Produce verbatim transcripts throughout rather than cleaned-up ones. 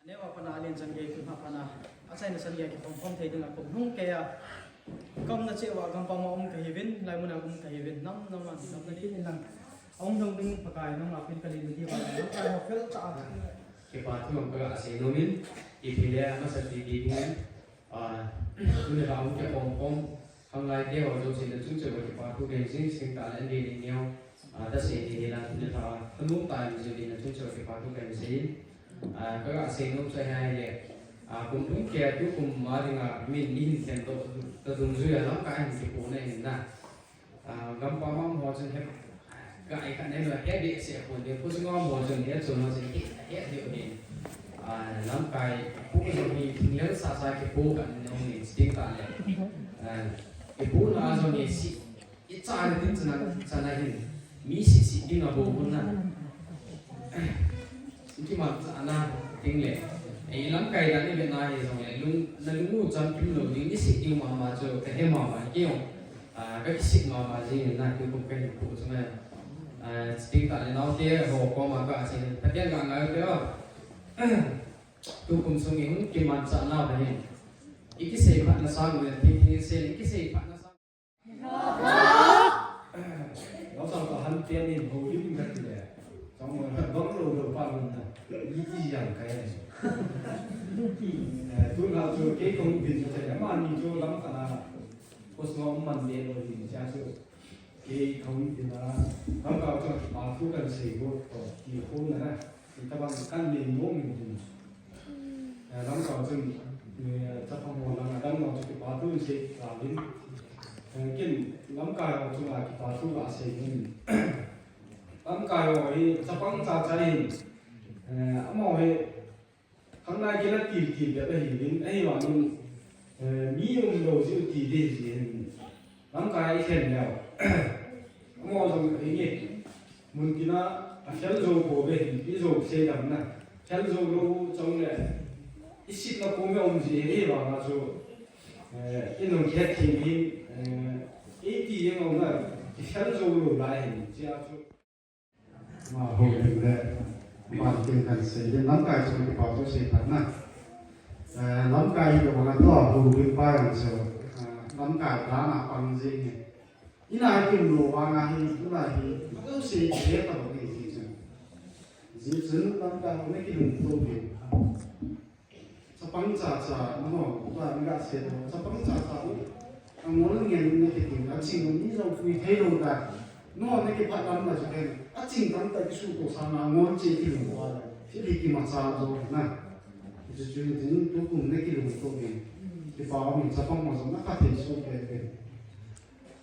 Neo a pat a alen chan gei, tun a pat a achaina chan gei a kikhom khom thei ding a kum lhung kei a, ka umna cheh uva gampam a um kahiuvin, laimun a um kahiuvin, nam nam a nam na ni in lang. A um dong ding Pakai nangma pen ka lhing diu ahi, Pakai ho fel cha a. Kipa thu ka ga sei nom in, ipi le amasa ti ding in, ah, tuni a um kikhom khom, Khanglai te ho jouse na chung cheh uva kipa thu kahin sei, sing tah le an ding neo, ah, ta sei ni ni la tuni a, thanom tah in jouse na chung cheh uva kipa thu kahin sei in, ah, ka ga sei nom chu ahile, ah, kum lhung kei a tukum a ding a min ni hin themdoh ta dungjui a lamkai hin kipohna hin na. Ah, gampam a um ho chun he, ka i khat nei lo he behseh pon ding, khosung a um ho chun he chun ho chun he, he ding ahi. Ah, lamkai pu jong hi thinglel sasa kipoh kha nei um in sting tah le. Ah, kipohna jong hi si, i cha le tin chana, chana hin. Mi si si ding a bou hun na. Kimanchahna ding le, i lamkai dan i vetna hi jong le, lung, na lung u chamkim lou ding, i sih ding mama chu, ka he mama, kei jong, ah, ka kisih mama jing in na, tukum ka hin poh chu na. Ah, sting tah le naote ho koma ka sei, Pathen ga ngai u te o. Tukum sung i hung kimanchahna bang hin. I kisei phatna sang u le, thil thil sei, i kisei phatna sang Losang pa han pian in ho lim ka ti le. Chong mo bang lo lo pa lo na. Ni ti yang kai. Eh, tu na chu kei kong bin chu te ma ni chu lam ka na. Ko so man de lo ni cha chu. Kei kong bin na. Lam ka chu pa thu kan sei go ko ti ho na na. Ti ta bang kan le no min din. Eh, lamkai chun, eh, chapang ho lang, lamkai chu kipa thu in sei tauvin. Eh, ken lamkai ho chunga kipa thu kasei in. Lamkai ho hi chapang chacha in, eh, amaho hi khanglai kila til til bep ahiuvin, ahivangin, eh, mi umlou jeh u ti ding jeh in. Lamkai i khen leu. Amaho jong i nge. Mun tina a fel jou bou ve, i jou sei dam na. Fel jou lou chong le. I sitna kom a um ji hi vang a chu. Eh, i nung khet thim hi, eh, i ti jeng um na. I fel jou lou lai hin, chia chu. Ma ho ding le, ban tin kan sei ding, lamkai chung kipa thu sei phat na. Eh, lamkai hi ka bang a tua ho ding pa yang chu, eh, lamkai dan a pang jing hi. Ina hi kim lo vang a hi, tuna hi, ma lo sei he ta lo ni ti chu. Ji chun lamkai ho ne ki lung to be. Chapang chacha, nangho, pa ni ga se lo. Chapang chacha u, angol ngen na kiti, aching ni jong pui thei lou ta. No, na kiphat lam na chu ken. Aching tam ta kisu to sa na angol che ti lou wa. Ti di kimacha jo na. Chu chu din tukum na kilung to ngen. Kipa mi chapang ma jong na ka thei su pe pe.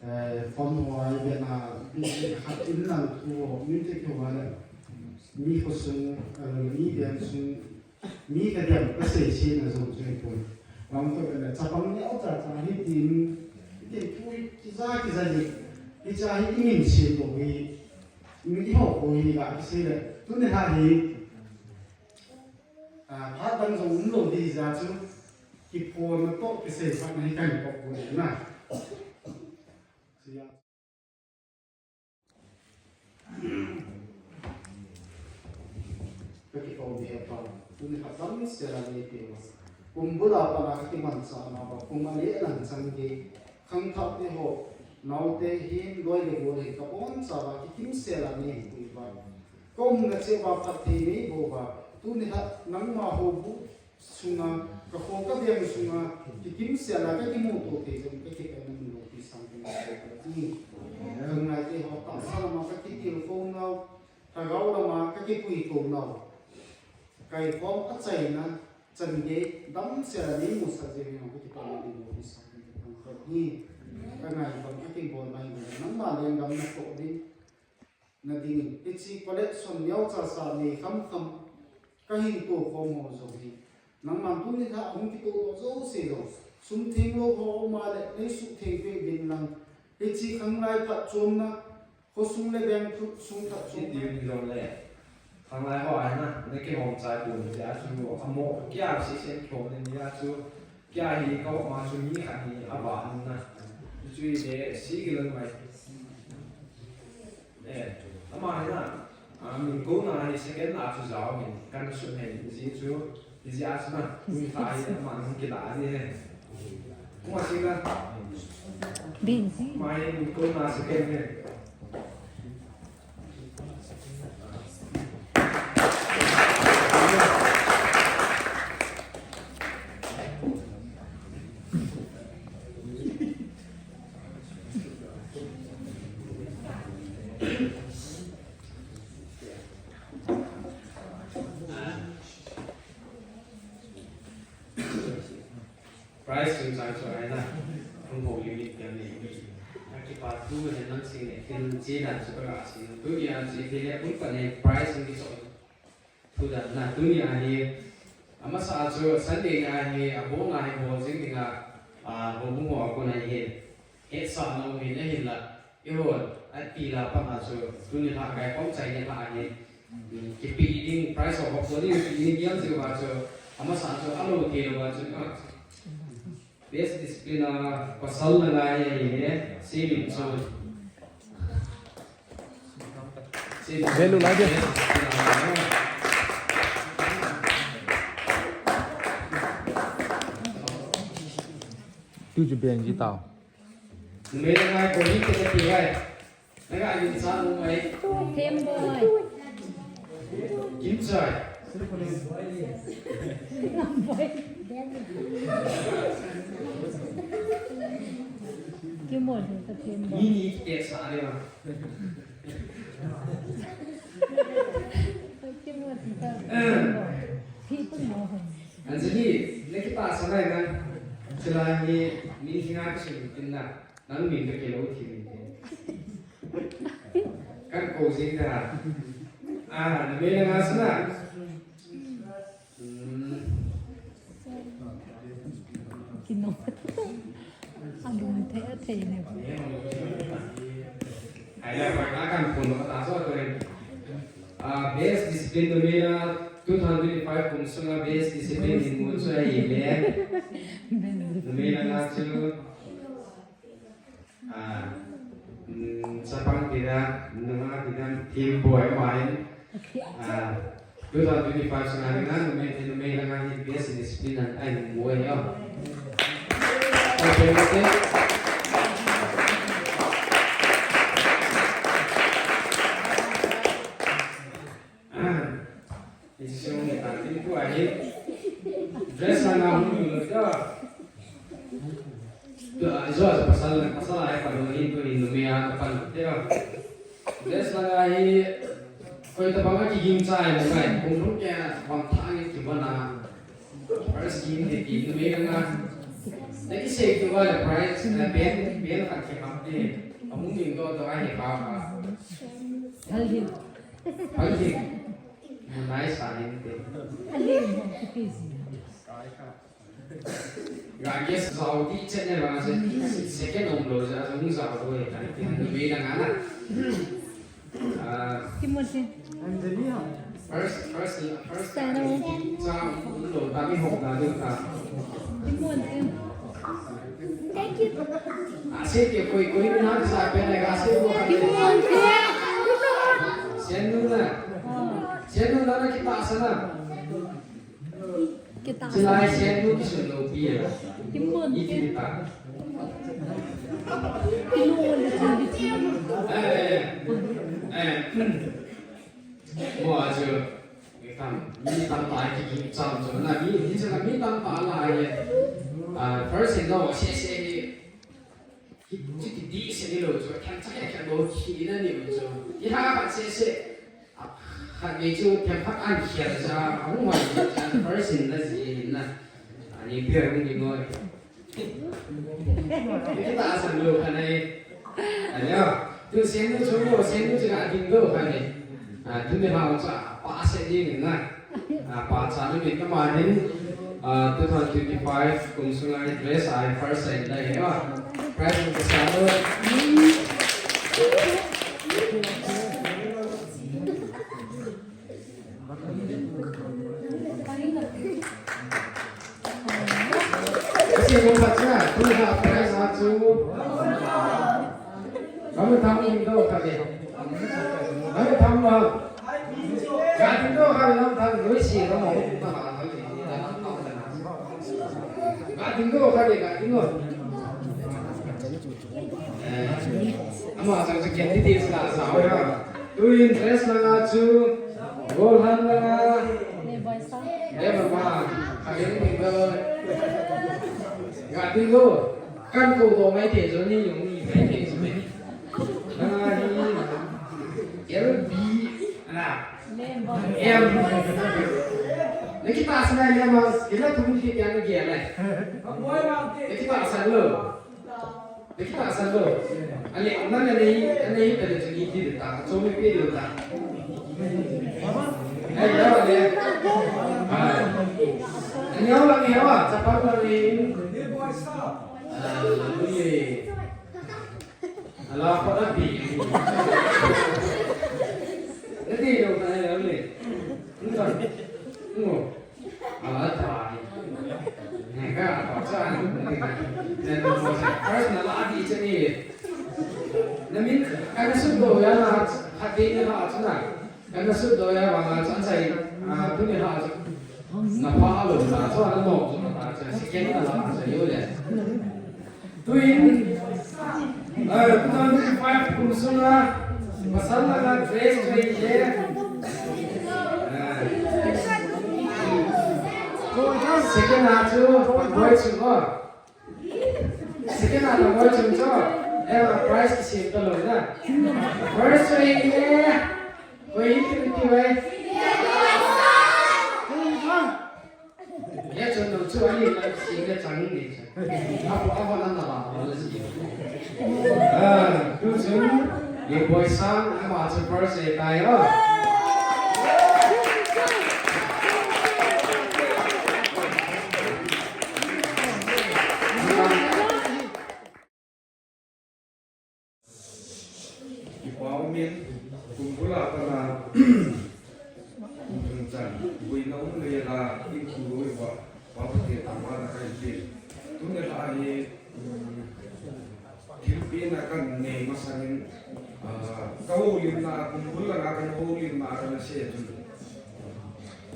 Eh, phone ho ai be na, bi khat in lang thu ho, mi te ki ho le. Mi khosung, eh, mi veng sung, Mi ka diam ka sei sei na jong chu hipoi. Lam to le chapang neo chacha hi tin, tin pui kija kija ni. Hicha hi i min sei to hi. Mi ho ko hi ga kisei le. Tuni a hi. Ah, phat dang jong um lou ding jeh chun. Kiphonna toh kisei phat na hi kan ko ko na. Sia. Ka kipah e Pa, tuni khat damsel a neipe uva. Kum bul a pat a ka kimanchah nauva, kum a leh lang chan gei, khangthah te ho, naote hin loi le gol hin ka boncha uva, kikimsel a neipui uva. Ka umna cheh uva phatthei neibol uva, tuni khat nangma houbung sunga, ka kho ka veng sunga, kikimsel a ka kimuto thei jong ka kipah na mun lopi sangpen ka ti. Khanglai te ho tahsa lama ka kitilkhou nau, lhagao lama ka kipuikhou nau. Kaikhom achaina chan gei damsel a neimusah jeh in ka kipah na mun lopi sangpen ka ti. Ka ngaidam a kibol mai nangma lenggam natoh ding. Na dingin, hiche collection neocha sa nei khamkham kahin tokhom ho jong hi. Nangman tuni khat a hung kitoh jouse jong, sum theng lou ho um a le, nei suhtheng peh uvin lang. Hiche khanglai phatchomna, khosung le veng phatchom phatchomna. Hiti jong le, khanglai ho a hin na, na kihom chai pon tia chu, amo, kia sesen kihom le nia chu, Kia hi ka um a chu mi khat hi a vah na. Chu hi le si kilon mai. Eh, ama hi na. A, min kouna hi second a chu jao hin. Kan sun hin. Ji chu. Isi asma, mi fa ye ma ni kila ni he. Kuma sila. Bin si. Mai ni ko ma se ke he. Prize chungchang chu ahi na, hung ho limit kan nei. Akipa tu hen lang sing le, kin chi dan chu ka sing. Tunia chu iti le, hung pa le prize hung kichoi. Thu dan na, tunia hi, amasa chu Sunday na hi, abon na hi bol jing dinga, a, houbung ho a kon ahi. Hetsahna um in ahinla, eihon, ati la pa a chu, tuni lha kai pom chai ni lha ahi. Kipe ding, prize ho bol ding, kipe ding, kiang jiu va chu, amasa chu, alo te lo va chu, a. Best discipline a, pasal na ngai ahi he, si min chu. Si min chu. Value lai dia. Best discipline a ngai. Tu chu beng ji tao. Numei na ngai ko hi te te ngai. Na ngai din sa numei. Them boy. Kim chai. Ngam boy. Kim boy ka them boy. Ni ni te sa le ma. Kim boy ka them boy. People know him. Anjali, na kitahsan lai na. Chulai ni, ni hinga ka sum tin na. Nang min ka kilo thi min te. Kan ko jing ka. Ah, numei na nga sana. Hmm. Kino. Alung the the ne. Ai la, ai la, kan phone ka ta so to. Ah, best discipline numei na two thousand twenty-five kum sunga best discipline in mun so ai le. Numei na nga chu. Ah, mm, chapang tida, nunga tida, team boy main. Ah, two thousand twenty-five sunga dinga, numei, numei langa hi best discipline an ai boy yo. Okay, okay. Isi sung ni ta tin tu ahi. Dress langa hung lu ta. Tu a, ijo a pasal, pasal ahi pa lu hin tu hin numei a pan te. Dress langa hi koi tabang a kiging chai mo kai. Kung lu ke bang thang in kibana. First game te ki numei langa. Te ki se ki wa le prize, le pen, pen khat ki hap te. Amung ding to to ahi pa pa. Hal hin. Hal hin. Munai sa hin te. Hal hin mo ki pi si. Ga guess jao ti chet ne ba se. Second om lo ja, hung jao lo e, ta ti numei langa na. Ah. Timothy. First, first, first. Stano. Sa, lo, ta mi hok na du ta. Timothy. Thank you. Ase ke koi, koi na sa pe na ga se ko. Timothy. Senu na. Oh. Senu na na kitahsan na. Kita. Chilai sen nu kisun lo pi e. Kimon. Iti ta. Kimon, kimon. Eh, eh, eh. Mo a chu. Tam, mi tam ta ki ki cham chu na mi, hi chu na mi tam ta la ye. Ah, first in no, se se ni. Ki, chu kiti se ni lo chu, khan cha khan lo khi na ni lo chu. Ki ha khan se se. A, khat vei chu themkhat an khial cha, a hung hoi cha, first in na ji in na. Ani pi hung ni ngoi. Ki ta san lo khan ai. Ani a. Tu sen nu chu lo, sen nu chu a ding lo khan ai. A, tu ni ha cha, pa se ni na. A, pa cha ni ka ma ni. Ah, two thousand twenty-five kum sunga hi dress a hi first in lai hi, ah. Prize in ka sa lo. Kasi mo pa cha, tu ha prize ha chu. Kamu tham ding to ka de. Kamu tham ma. Ka ding to ka lam tham lui si ka mo. Tingo, kha de ka, tingo. Eh, ama chang chu candidate la sa ho ya. Tu interest la nga chu, goal han la nga. Le mama, kha de ni go. Ga tingo, kan ko do mai te jo ni yung ni, mai te jo ni. Na hi, L B, na. Em. Na kitahsan a le ma, kila thum ki kya na gel a. Na kitahsan lou. Na kitahsan lou. Ale, na na nei, na nei ta le chu ni ti ta, chu mi pe ta. Ai, ya le. Ai. Ani au la ni hawa, chapa la ni. Ah, ni. Ala pa na pi. Na ti lo ta ya le. Ni ta. Ngo. Ala ta. Ne ka pa cha ni. Ne no mo sa. First na la di cha ni. Na min ka na sun do ya na ha ti ni ha cha na. Kana sut doh a vang a chu achai, ah, tuni a chu. Na pha lou na chu ana nom chu na ta chu second na la chu yo le. Tuin, ah, two thousand twenty-five kum sunga, pasal langa dress choi le. Ah. Second a chu, boy chu, oh. Second a number chung cho. Ema prize kisem talou na. First rank le. Koi hi tu ti wai. Ya chun no chu ani na si le chang ni. Apo apo na na ba la si. Ah, tu chung. Ye boy sang ama chu first rank tai o. Kipa umin, kum bula pana, kum chan, buina um le la, in kum lui pa, pa pa te tang pa na kai pin. Tun le la hi, um, thil pina kan nei masangin, ah, ka houlimna, kum bul langa kan houlimna kan sei tun.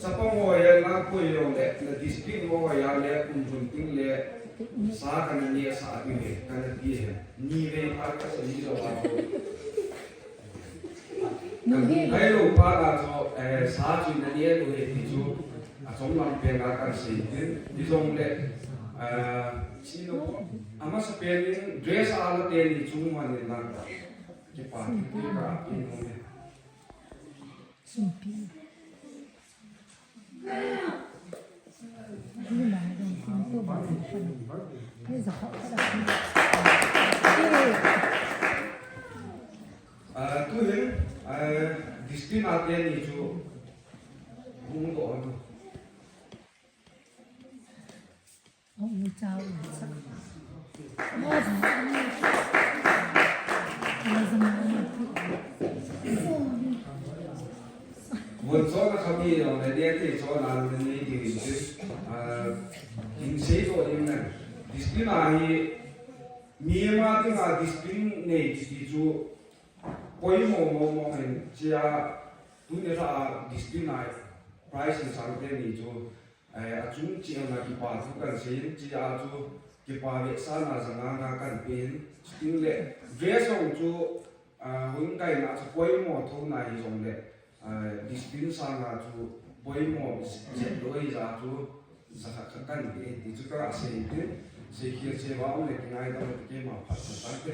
Chapang ho ya na koi jong le, na discipline ho ya le, kum jun ting le, sa kan ne sa ti le, kan ti he. Ni ve pa ka sa ni lo wa. Kan kai lo pa la cho, eh, sa chu na ne lo he ti chu, a chong lam pe nga kan sei tin, ti jong le, eh, si lo, ama sa pe ni dress a la te ni chung ma ni lang ta. Kipa, kipa, kipa. Ah, tu hin, ah, discipline a te ni chu hung doh. Von chona kha mi jong le, dia te chona le nei ding in tin. Ah, in sei ko in na. Discipline a hi, mi ma te nga discipline nei ti ti chu, poimo mo mo hen, chia, tu ne la discipline a, prize in sang te ni chu. Eh, achung cheh a kipa thu kan sei in, chea chu kipa vetsahna janga nga kan pe in, chuteng le dress jong chu, ah, hun kaina chu poimo thona hi jong le, ah, discipline sanga chu poimo jep lou ahi jeh a chu jakhat khat kan pe in ti chu ka sei in, sei khel sei va um le kingaidam le keima phat tan te.